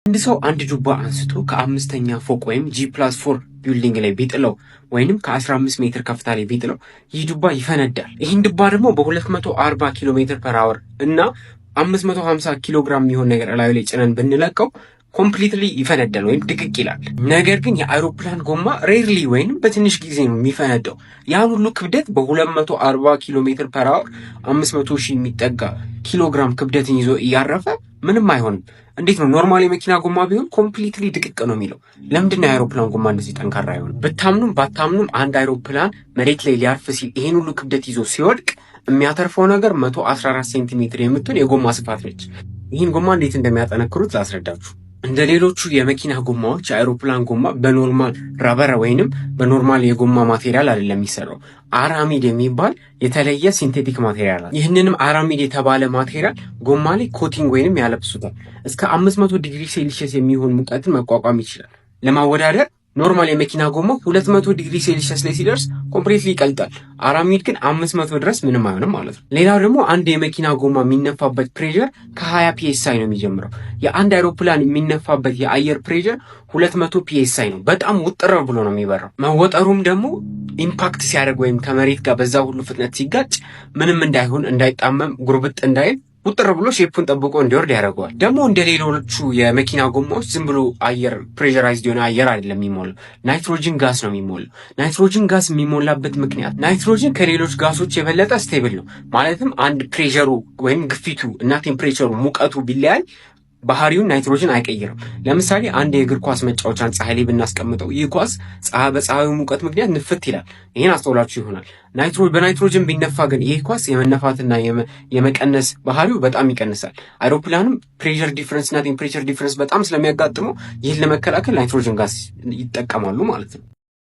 አንድ ሰው አንድ ዱባ አንስቶ ከአምስተኛ ፎቅ ወይም G+4 building ላይ ቢጥለው ወይንም ከ15 ሜትር ከፍታ ላይ ቢጥለው ይህ ዱባ ይፈነዳል። ይህን ዱባ ደግሞ በ240 ኪሎ ሜትር per hour እና 550 ኪሎ ግራም የሚሆን ነገር እላዩ ላይ ጭነን ብንለቀው completely ይፈነዳል ወይም ድቅቅ ይላል። ነገር ግን የአይሮፕላን ጎማ rarely ወይንም በትንሽ ጊዜ ነው የሚፈነዳው። ያን ሁሉ ክብደት በ240 ኪሎ ሜትር per hour 500 ሺህ የሚጠጋ ኪሎ ግራም ክብደትን ይዞ እያረፈ ምንም አይሆንም። እንዴት ነው? Normal የመኪና ጎማ ቢሆን completely ድቅቅ ነው የሚለው። ለምንድን ነው የአይሮፕላን ጎማ እንደዚህ ጠንካራ አይሆንም? ብታምኑም ባታምኑም አንድ አይሮፕላን መሬት ላይ ሊያርፍ ሲል ይሄን ሁሉ ክብደት ይዞ ሲወድቅ የሚያተርፈው ነገር 114 ሴንቲሜትር የምትሆን የጎማ ስፋት ነች። ይህን ጎማ እንዴት እንደሚያጠነክሩት ላስረዳችሁ። እንደ ሌሎቹ የመኪና ጎማዎች የአይሮፕላን ጎማ በ normal rubber ወይንም በ normal የጎማ material አይደለም የሚሰራው። Aramid የሚባል የተለየ synthetic material አለ። ይህንንም aramid የተባለ material ጎማ ላይ coating ወይንም ያለብሱታል። እስከ 500 ዲግሪ ሴልሺየስ የሚሆን ሙቀትን መቋቋም ይችላል። ለማወዳደር normal የመኪና ጎማ 200 ዲግሪ ሴልሺየስ ላይ ሲደርስ completely ይቀልጣል። Aramid ግን 500 ድረስ ምንም አይሆንም ማለት ነው። ሌላው ደግሞ አንድ የመኪና ጎማ የሚነፋበት pressure ከ20 PSI ነው የሚጀምረው። የአንድ አይሮፕላን የሚነፋበት የአየር pressure 200 PSI ነው። በጣም ውጥር ብሎ ነው የሚበራው። መወጠሩም ደግሞ impact ሲያደርግ ወይም ከመሬት ጋር በዛ ሁሉ ፍጥነት ሲጋጭ ምንም እንዳይሆን፣ እንዳይጣመም፣ ጉርብጥ እንዳይል ውጥር ብሎ shape ኡን ጠብቆ እንዲወርድ ያደርገዋል። ደግሞ እንደ ሌሎቹ የመኪና ጎማዎች ዝም ብሎ አየር pressurized የሆነ አየር አይደለም የሚሞላው፣ nitrogen gas ነው የሚሞላው። Nitrogen gas የሚሞላበት ምክንያት ናይትሮጅን ከሌሎች ጋሶች የበለጠ stable ነው። ማለትም አንድ pressure ኡ ወይም ግፊቱ እና temperature ኡ ሙቀቱ ቢለያይ ባህሪውን ናይትሮጅን አይቀይርም። ለምሳሌ አንድ የእግር ኳስ መጫወቻን ፀሐይ ላይ ብናስቀምጠው ይህ ኳስ በፀሐዩ ሙቀት ምክንያት ንፍት ይላል። ይህን አስተውላችሁ ይሆናል። በናይትሮጅን ቢነፋ ግን ይህ ኳስ የመነፋትና የመቀነስ ባህሪው በጣም ይቀንሳል። አይሮፕላንም pressure difference እና temperature difference በጣም ስለሚያጋጥመው ይህን ለመከላከል nitrogen gas ይጠቀማሉ ማለት ነው።